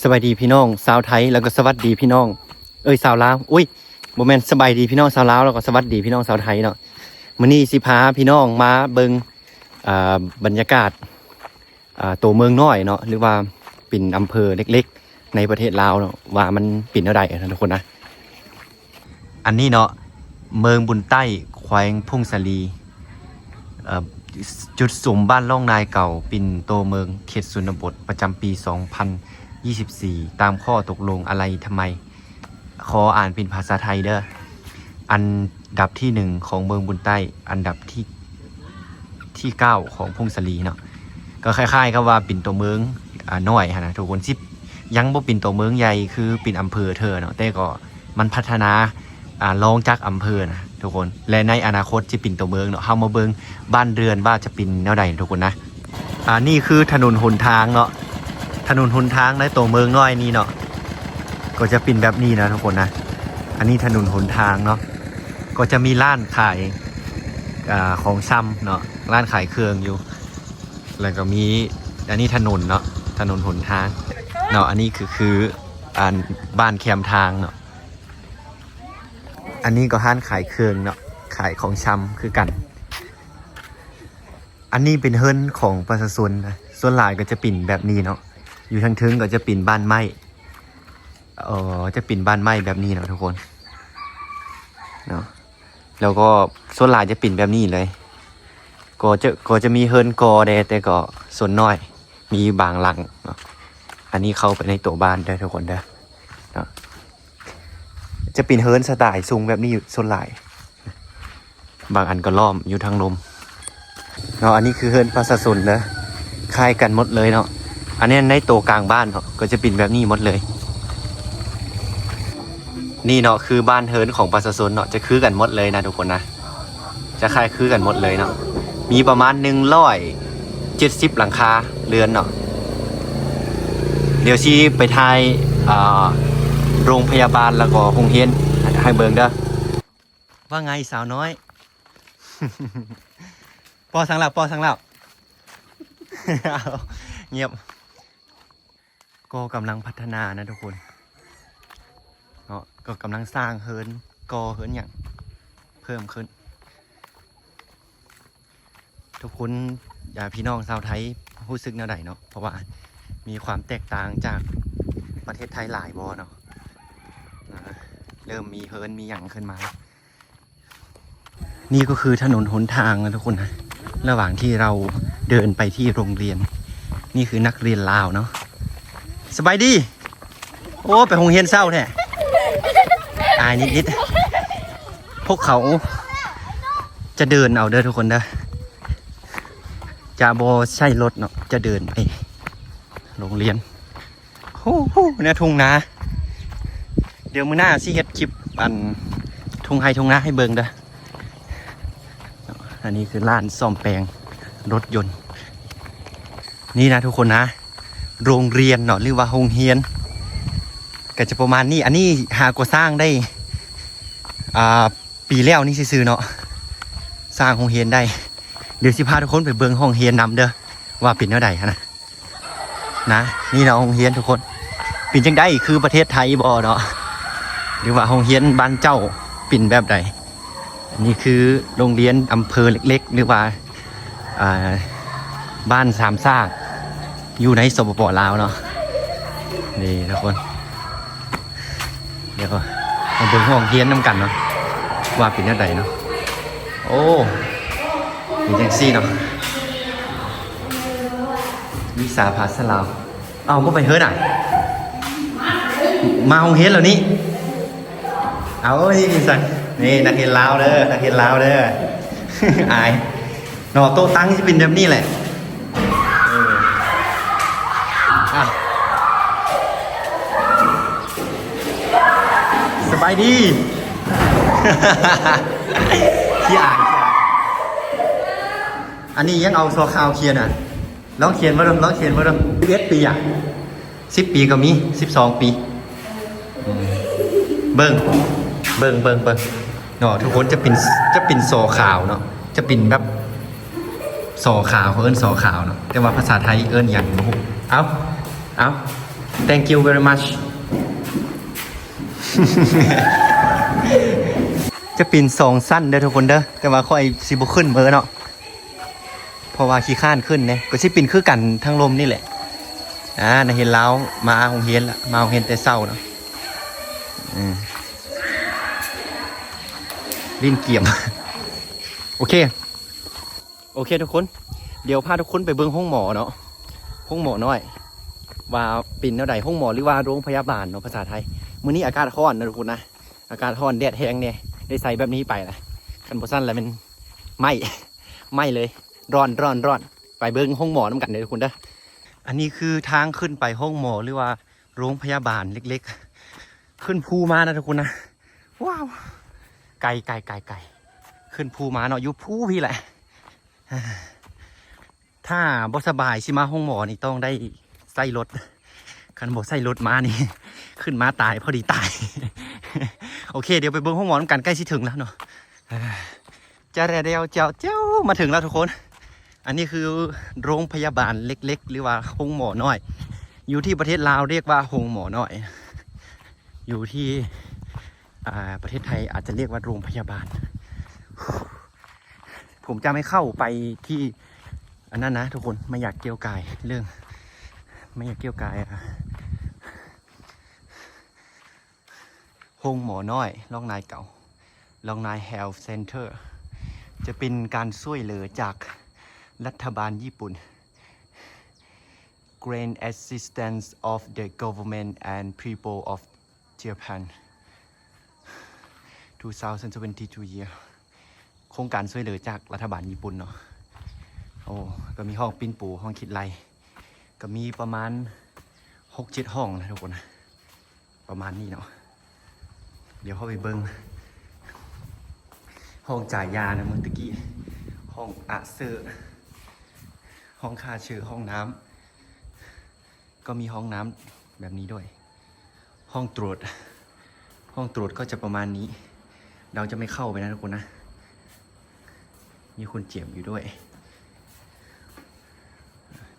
ສະບາຍດີພີ່ນ້ອງຊາວໄທ ແລ້ວກໍສະຫວັດດີພີ່ນ້ອງ ເອີຍ ຊາວລາວ ອຸ້ຍ ບໍ່ແມ່ນ ສະບາຍດີພີ່ນ້ອງຊາວລາວ ແລ້ວກໍສະຫວັດດີພີ່ນ້ອງຊາວໄທເນາະ. ມື້ນີ້ຊິພາພີ່ນ້ອງມາເບິ່ງ ອ່າ ບັນຍາກາດ ອ່າ ໂຕເມືອງນ້ອຍເນາະ ຫຼືວ່າເປັນອຳເພີເລັກໆ ໃນປະເທດລາວເນາະ ວ່າມັນເປັນແນວໃດນະທຸກຄົນນະ. ອັນນີ້ເນາະ ເມືອງບຸນໃຕ້ ແຂວງຜົ້ງສາລີ ເອີ ຈຸດສຸມບ້ານລ່ອງນາຍເກົ່າ ປິ່ນໂຕເມືອງ ເຂດຊົນນະບົດ ປະຈຳປີສອງພັນຊາວສີ່ ຕາມຂໍ້ຕົກລົງອາໄລທຳໄມ ຂໍອ່ານເປັນພາສາໄທເດີ້ ອັນດັບທີໜຶ່ງຂອງເມືອງບຸນໃຕ້ ອັນດັບທີ ທີເກົ້າຂອງຜົ້ງສາລີເນາະ ກໍຄ້າຍໆກັບວ່າເປັນຕົວເມືອງ ອ່າ ນ້ອຍຫັ້ນນະທຸກຄົນ ຊິ ຍັງບໍ່ເປັນຕົວເມືອງໃຫຍ່ຄືເປັນອຳເພີເທື່ອເນາະ ແຕ່ກໍມັນພັດທະນາ ອ່າ ລອງຈາກອຳເພີນະທຸກຄົນ ແລະ ໃນອະນາຄົດຈະເປັນຕົວເມືອງເນາະ. ເຮົາມາເບິ່ງບ້ານເຮືອນວ່າຈະເປັນແນວໃດທຸກຄົນນະ. ອ່າ ນີ້ຄືຖະໜົນຫົນທາງເນາະ ຖະໜົນຫົນທາງໃນຕົວເມືອງນ້ອຍນີ້ເນາະ ກໍຈະເປັນແບບນີ້ນະທຸກຄົນນະ. ອັນນີ້ຖະໜົນຫົນທາງເນາະ ກໍຈະມີຮ້ານຂາຍ ອ່າ ຂອງຊຳເນາະ ຮ້ານຂາຍເຄື່ອງຢູ່ ແລ້ວກໍມີ ອັນນີ້ຖະໜົນເນາະ ຖະໜົນຫົນທາງເນາະ. ອັນນີ້ຄື ຄື ອັນ ບ້ານແຄມທາງເນາະ. ອັນນີ້ກໍຮ້ານຂາຍເຄື່ອງເນາະ ຂາຍຂອງຊຳຄືກັນ. ອັນນີ້ເປັນເຮືອນຂອງປະຊາຊົນນະ ສ່ວນຫຼາຍກໍຈະເປັນແບບນີ້ເນາະ ຢູ່ທາງເທິງກໍຈະເປັນບ້ານໄມ້ ເອີ ຈະເປັນບ້ານໄມ້ແບບນີ້ເນາະທຸກຄົນເນາະ ແລ້ວກໍສ່ວນຫຼາຍຈະເປັນແບບນີ້ເລີຍ ກໍຈະ ກໍຈະມີເຮືອນກໍແດ່ ແຕ່ກໍສ່ວນໜ້ອຍ ມີບາງຫຼັງເນາະ. ອັນນີ້ເຂົ້າໄປໃນຕົວບ້ານເດີ້ທຸກຄົນເດີ້ເນາະ ຈະເປັນເຮືອນສະໄຕລ໌ສູງແບບນີ້ຢູ່ສ່ວນຫຼາຍ ບາງອັນກໍລ້ອມຢູ່ທາງລຸ່ມເນາະ. ອັນນີ້ຄືເຮືອນປະຊາຊົນເດີ້ ຄ້າຍກັນໝົດເລີຍເນາະ. ອັນນີ້ໃນໂຕກາງບ້ານເນາະ ກໍຈະເປັນແບບນີ້ໝົດເລີຍ. ນີ້ເນາະ ຄືບ້ານເຮືອນຂອງປະຊາຊົນເນາະ ຈະຄືກັນໝົດເລີຍນະທຸກຄົນນະ ຈະຄ້າຍຄືກັນໝົດເລີຍເນາະ. ມີປະມານໜຶ່ງຮ້ອຍເຈັດສິບຫຼັງຄາເຮືອນເນາະ. ດຽວຊິໄປຖ່າຍ ອ່າ ໂຮງພະຍາບານ ແລ້ວກໍໂຮງຮຽນໃຫ້ເບິ່ງເດີ້. ວ່າໄງສາວນ້ອຍ? ພໍສັງແລ້ວ ພໍສັງແລ້ວ ງຽບ. ກໍກຳລັງພັດທະນານະທຸກຄົນເນາະ ກໍກຳລັງສ້າງເຮືອນ ກໍ່ເຮືອນຫຍັງເພີ່ມຂຶ້ນ. ທຸກຄົນ ອາ ພີ່ນ້ອງຊາວໄທຮູ້ສຶກແນວໃດເນາະ? ເພາະວ່າມີຄວາມແຕກຕ່າງຈາກປະເທດໄທຫຼາຍບໍ່ເນາະ? ອ່າ ເລີ່ມມີເຮືອນມີຫຍັງຂຶ້ນມາ. ນີ້ກໍຄືຖະໜົນຫົນທາງນະທຸກຄົນນະ ລະຫວ່າງທີ່ເຮົາເດີນໄປທີ່ໂຮງຮຽນ. ນີ້ຄືນັກຮຽນລາວເນາະ. ສະບາຍດີ. ໂອ້ ໄປໂຮງຮຽນເຊົ້າແທ້. ອາຍນິດໆ. ພວກເຂົາຈະເດີນເອົາເດີ້ທຸກຄົນເດີ້. ຈະບໍ່ໃຊ້ລົດເນາະ ຈະເດີນໄປໂຮງຮຽນ. ໂອ້ໂຫ ແນວທົ່ງນາ. ດຽວມື້ໜ້າຊິເຮັດຄລິບອັນທົ່ງໄຮ່ທົ່ງນາໃຫ້ເບິ່ງເດີ້. ອັນນີ້ຄືຮ້ານສ້ອມແປງລົດຍົນ. ນີ້ນະທຸກຄົນນະ ໂຮງຮຽນເນາະ ຫຼືວ່າໂຮງຮຽນ ກໍຈະປະມານນີ້. ອັນນີ້ຫາກໍ່ສ້າງໄດ້ ອ່າ ປີແລ້ວນີ້ຊື່ໆເນາະ ສ້າງໂຮງຮຽນໄດ້. ດຽວຊິພາທຸກຄົນໄປເບິ່ງຫ້ອງຮຽນນຳເດີ້ ວ່າເປັນແນວໃດຫັ້ນນະ. ນະ ນີ້ເນາະໂຮງຮຽນທຸກຄົນ. ເປັນຈັ່ງໃດ ຄືປະເທດໄທບໍ່ເນາະ ຫຼືວ່າໂຮງຮຽນບ້ານເຈົ້າເປັນແບບໃດ? ອັນນີ້ຄືໂຮງຮຽນອຳເພີເລັກໆ ຫຼືວ່າ ອ່າ ບ້ານສາມຊາກ ຢູ່ໃນ ສປປ ລາວເນາະ. ນີ້ທຸກຄົນ ດຽວມາເບິ່ງຫ້ອງຮຽນນຳກັນເນາະ ວ່າເປັນແນວໃດເນາະ. ໂອ້ ເປັນຈັ່ງຊີ້ເນາະ ວິຊາພາສາລາວ. ເອົ້າ ບໍ່ໄປເຮີນນະ ມາໂຮງຮຽນແລ້ວນີ້. ເອົາ ນີ້ ນີ້ນັກຮຽນລາວເດີ້ ນັກຮຽນລາວເດີ້. ອາຍ ເນາະ ໂຕະຕັ່ງຊິເປັນແບບນີ້ແຫຼະ. ເອີ ອ່ະ ສະບາຍດີ. ຂີ້ອາຍ ຂີ້ອາຍ. ອັນນີ້ຍັງເອົາສໍຂາວຂຽນນະ ລອງຂຽນເບິ່ງ ລອງຂຽນເບິ່ງ. ສິບເອັດປີຫຍັງ? ສິບປີກໍມີ ສິບສອງປີ. ອືມ ເບິ່ງ ເບິ່ງ ເບິ່ງ ເບິ່ງເນາະ ທຸກຄົນ ຈະເປັນ ຈະເປັນສໍຂາວເນາະ ຈະເປັນແບບສໍຂາວ ເຂົາເອີ້ນສໍຂາວເນາະ ແຕ່ວ່າພາສາໄທເອີ້ນຫຍັງບໍ່ຮູ້. ເອົາ ເອົາ Thank you very much. ຈະປີນສອງຊັ້ນເດີທຸກຄົນເດີ ແຕ່ວ່າຂ້ອຍຊິບໍ່ຂຶ້ນເມີເນາະ ເພາະວ່າຂີ້ຄ້ານຂຶ້ນເດ້. ກໍຊິປີນຄືກັນທາງລຸ່ມນີ້ແຫຼະ. ອ່າ ນາເຫັນລາວມາໂຮງຮຽນລະ ມາໂຮງຮຽນແຕ່ເຊົ້າເນາະ. ອືມ ຫຼິ້ນກຽມ ໂອເຄ. ໂອເຄທຸກຄົນ ດຽວພາທຸກຄົນໄປເບິ່ງໂຮງໝໍເນາະ ໂຮງໝໍນ້ອຍ ວ່າເປັນແນວໃດ ໂຮງໝໍ ຫຼືວ່າໂຮງພະຍາບານເນາະ ພາສາໄທ. ມື້ນີ້ອາກາດຮ້ອນນະທຸກຄົນນະ ອາກາດຮ້ອນ ແດດແຮງແດ່ ໄດ້ໃສ່ແບບນີ້ໄປລະ ຄັນບໍ່ຊັ້ນລະແມ່ນໄໝ້ ໄໝ້ເລີຍ ຮ້ອນໆໆ. ໄປເບິ່ງໂຮງໝໍນຳກັນເດີທຸກຄົນເດີ. ອັນນີ້ຄືທາງຂຶ້ນໄປໂຮງໝໍ ຫຼືວ່າໂຮງພະຍາບານເລັກໆ ຂຶ້ນພູມານະທຸກຄົນນະ. ວ້າວ ໄກໆໆໆ ຂຶ້ນພູມາເນາະ ຢູ່ພູພີ້ແຫຼະ. ຖ້າບໍ່ສະບາຍຊິມາໂຮງໝໍນີ້ຕ້ອງໄດ້ໃຊ້ລົດ ຄັນບໍ່ໃຊ້ລົດມານີ້ ຂຶ້ນມາຕາຍ ພໍດີຕາຍ. ໂອເຄ ດຽວໄປເບິ່ງໂຮງໝໍນຳກັນ ໃກ້ຊິເຖິງແລ້ວເນາະ. ຈະແລດຽວເຈົ້າເຈົ້າ ມາເຖິງແລ້ວທຸກຄົນ. ອັນນີ້ຄືໂຮງພະຍາບານເລັກໆ ຫຼືວ່າໂຮງໝໍນ້ອຍ ຢູ່ທີ່ປະເທດລາວຮຽກວ່າໂຮງໝໍນ້ອຍ ຢູ່ທີ່ ອ່າ ປະເທດໄທອາດຈະຮຽກວ່າໂຮງພະຍາບານ. ຜົມຈະໄມ່ເຂົ້າໄປທີ່ອັນນັ້ນນະທຸກຄົນ ໄມ່ຢາກກ່ຽວກ່າຍເລື່ອງ ໄມ່ຢາກກ່ຽວກ່າຍ ອ່າ ໂຮງໝໍນ້ອຍ ລອງນາຍເກົ່າ ລອງນາຍ Health Center ຈະເປັນການຊ່ວຍເຫຼືອຈາກລັດຖະບານຍີ່ປຸ່ນ Grant Assistance of the Government and People of Japan two thousand twenty-two year ໂຄງການຊ່ວຍເຫຼືອຈາກລັດຖະບານຍີ່ປຸ່ນເນາະ. ໂອ້ ກໍມີຫ້ອງປິ່ນປູ ຫ້ອງຄິດໄລ່ ກໍມີປະມານຫົກເຈັດຫ້ອງນະທຸກຄົນນະ ປະມານນີ້ເນາະ. ດຽວເຮົາໄປເບິ່ງຫ້ອງຈ່າຍຢານະ ມື້ຕະກີ້ ຫ້ອງອາເຊີ ຫ້ອງຂ້າເຊີ ຫ້ອງນ້ຳ ກໍມີຫ້ອງນ້ຳແບບນີ້ດ້ວຍ. ຫ້ອງຕຣວດ ຫ້ອງຕຣວດກໍຈະປະມານນີ້. ດາວຈະໄມ່ເຂົ້າໄປນະທຸກຄົນນະ ມີຄົນເຈັບຢູ່ດ້ວຍ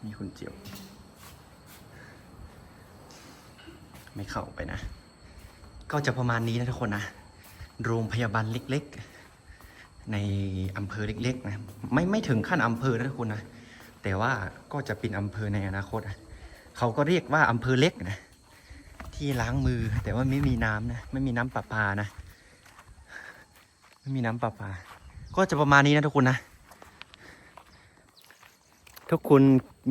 ມີຄົນເຈັບ ໄມ່ເຂົ້າໄປນະ. ກໍຈະປະມານນີ້ນະທຸກຄົນນະ ໂຮງພະຍາບານເລັກໆ ໃນອຳເພີເລັກໆນະ ໄມ່ ໄມ່ເຖິງຂັ້ນອຳເພີນະທຸກຄົນນະ ແຕ່ວ່າກໍຈະເປັນອຳເພີໃນອະນາຄົດ. ເຂົາກໍຮຽກວ່າອຳເພີເລັກນະ ທີ່ລ້າງມື ແຕ່ວ່າໄມ່ມີນ້ຳນະ ໄມ່ມີນ້ຳປະປານະ ໄມ່ມີນ້ຳປະປາ. ກໍຈະປະມານນີ້ນະທຸກຄົນນະ. ທຸກຄົນ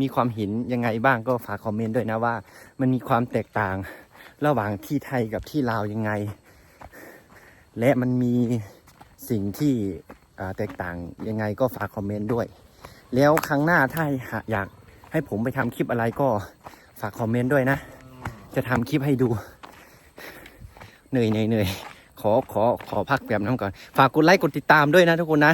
ມີຄວາມເຫັນຍັງໄງບ້າງ ກໍຝາກຄອມເມັນດ້ວຍນະວ່າ ມັນມີຄວາມແຕກຕ່າງລະຫວ່າງທີ່ໄທກັບທີ່ລາວຍັງໄງ ແລະ ມັນມີສິ່ງທີ່ ອ່າ ແຕກຕ່າງຍັງໄງ ກໍຝາກຄອມເມັນດ້ວຍ. ແລ້ວຄັ້ງໜ້າຖ້າຢາກໃຫ້ຜົມໄປທຳຄລິບອະໄລ ກໍຝາກຄອມເມັນດ້ວຍນະ ຈະທຳຄລິບໃຫ້ດູ. ເໜື່ອຍໆໆ ຂໍ ຂໍ ຂໍພັກແປັບໜຶ່ງກ່ອນ. ຝາກກົດໄລກົດຕິດຕາມດ້ວຍນະທຸກຄົນນະ.